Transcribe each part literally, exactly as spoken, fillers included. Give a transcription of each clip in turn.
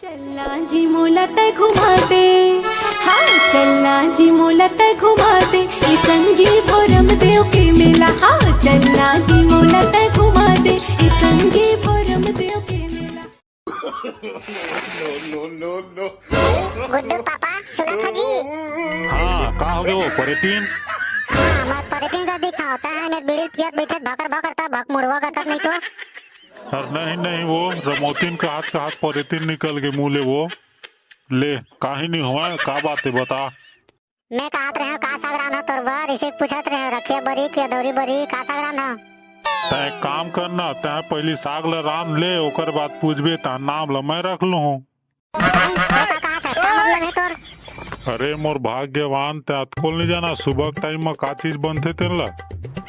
चलना जी मोला तै घुमा दे, हाँ चलना जी मोला तै घुमा दे, ए संगी भोरम देव के मेला, हाँ चलना जी मोला तै घुमा दे, ए संगी भोरम देव के मेला। गुड्डू पापा, सुनत हो जी? हाँ, का हो गए वो परेतीन? हाँ, मैं परेतीन का दिखा होता है, मैं बीड़ी पियत बैठत भकर भकर था, भक मुड़वा करता नहीं तो। अरे नहीं नहीं, वो रमौतीन का हाथ का हाथ परेतीन निकल के मुँह ले वो। ले, काही नहीं हुआ, का बात है बता। मैं कहत रहे हूँ, का साग रांध हो तोर बर? इसे पूछत रहे हूँ, रखिया बरी कि अदौरी बरी, का साग रांध हो? तै एक काम करना, तै पहली साग ला रांध ले, ओकर बाद पूछबे, ता नाम ला मैं रख लूँ। नहीं, तै का कहत हस? का मतलब है तोर? अरे मोर भाग्यवान, तै अतकोल नहीं जाना सुबह के टाइम में का चीज बनथे तेन ला।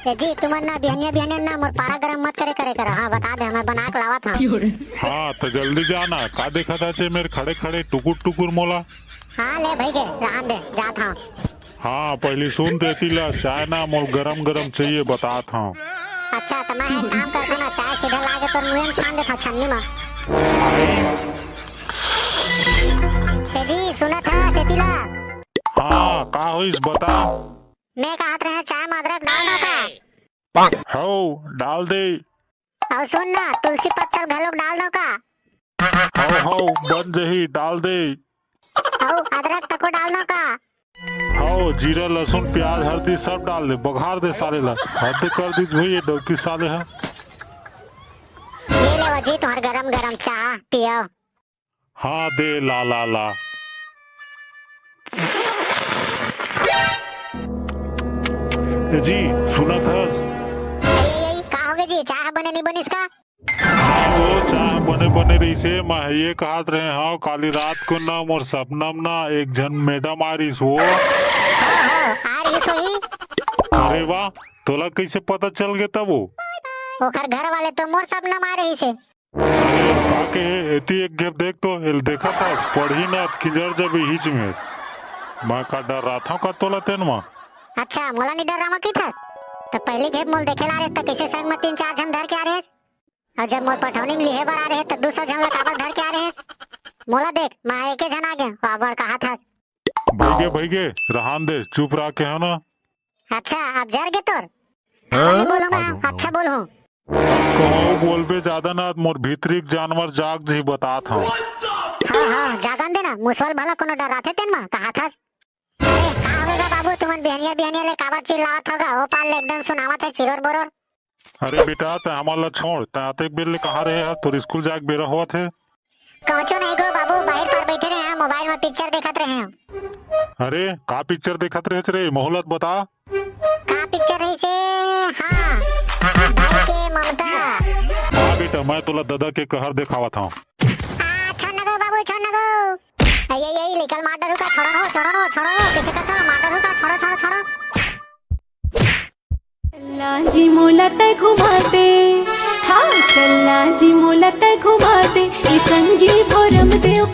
ए जी, तुमन ना बिहनिया बिहनिया ना मोर पारा गरम मत करे करे करा। हाँ, बता दे, मैं बना के लावत हूँ। हाँ, तो जल्दी जाना, का देखत आचे मेरे खड़े खड़े टुकुर टुकुर मोला। हाँ ले भाई के, रहन दे, जात हूँ। हाँ, पहली सुन देती ला, चाय ना मोल गरम गरम चाहिए, बतात हूँ। अच्छा, तो मैं एक काम करता ना, चाय सीधे लाके तोर मुँह में छान देता छन्नी में। ए जी, सुनत है सेतीला? हाँ, का होइस बता। मैं कहत रहे चाय में अदरक डाल दो का? हौ, डाल दे। और सुन ना, तुलसी पत्तल घलोक डाल दो का? हौ हौ, बन जही, डाल दे। और अदरक तको डाल दो का? हौ, जीरा लहसुन प्याज हल्दी सब डाल दे, बघार दे साले ला। हद कर दी भाई ये डौकी साले हा। ये ले जी तुम्हार गरम गरम चाय पियो। हाँ दे ला ला ला। ए जी, सुनत हस? ये ये का हो गया जी, चाय बने नहीं बनिस का? वो चाय बने बने रहिसे, मैं ये कहत रहे हव, काली रात को ना मोर सपना में ना एक झन मैडम आ रहिस वो। हाँ हाँ, आ रहिस वही। अरे वाह, तोला कैसे पता चल गया तब वो? ओकर घर वाले तो मोर सपना में आ रहिसे। का कहे, एती एक घेप देख तो, एल देखत हस, पढ़ी ना, किंजर जब हिच में। मैं का डर रहा था का तोला तेन मा? अच्छा, मोला नहीं डर रहा किथस? तो पहली घेप मोल देखे ला रहे, तो कैसे संग में तीन चार झन धर के आ रहे? और जब मोर पठौनी में लिहे बर आ रहे, तो दू सौ झन ला काबर धर के आ रहे? मोला देख, मैं एके झन आ गया, काबर कहा था? भैगे भैगे, रहन दे, चुप रह के है ना। अच्छा, अब जर गे तोर? हाँ? बोलूँ मैं, अच्छा बोलूँ। कहूँ बोलबे ज्यादा ना, मोर भीतरी के जानवर जाग जही, बतात हूँ। हाँ हाँ, जागन दे ना, मुसवा ल भला कोनो डराथे तेन मा, कहा था। अरे, का होगा बाबू, तुमन बिहनिया बिहनिया ले काबर चिल्लावत होगा? ओ पार ले एकदम सुनावत है चिरोर बोरोर। अरे बेटा, तै हमन ला छोड़, तै अतेक बेर ले कहाँ रहे हस? तोर स्कूल जाए के बेरा होवत हे। कहूँचो नहीं गो बाबू, बाहर पार बैठे रहे हैं, मोबाइल में पिक्चर देखत रहे हैं। अरे, का पिक्चर देखत रहे रे? मोहलत बता। का पिक्चर रहिसे? हाँ, भाई के ममता। हाँ बेटा, मैं तोला ददा के कहर देखावत हूँ। आ, छोड़ न गो बाबू, छोड़ न गो। ये ये लेकल मार डरू का, छोड़ो नो, छोड़ो नो, छोड़ो नो, कैसे करता हूँ, मार डरू का, छोड़ो, छोड़ो, छोड़ो। चलना जी मोला तै घुमा दे, हाँ चलना जी मोला तै घुमा दे, ए संगी भोरम देव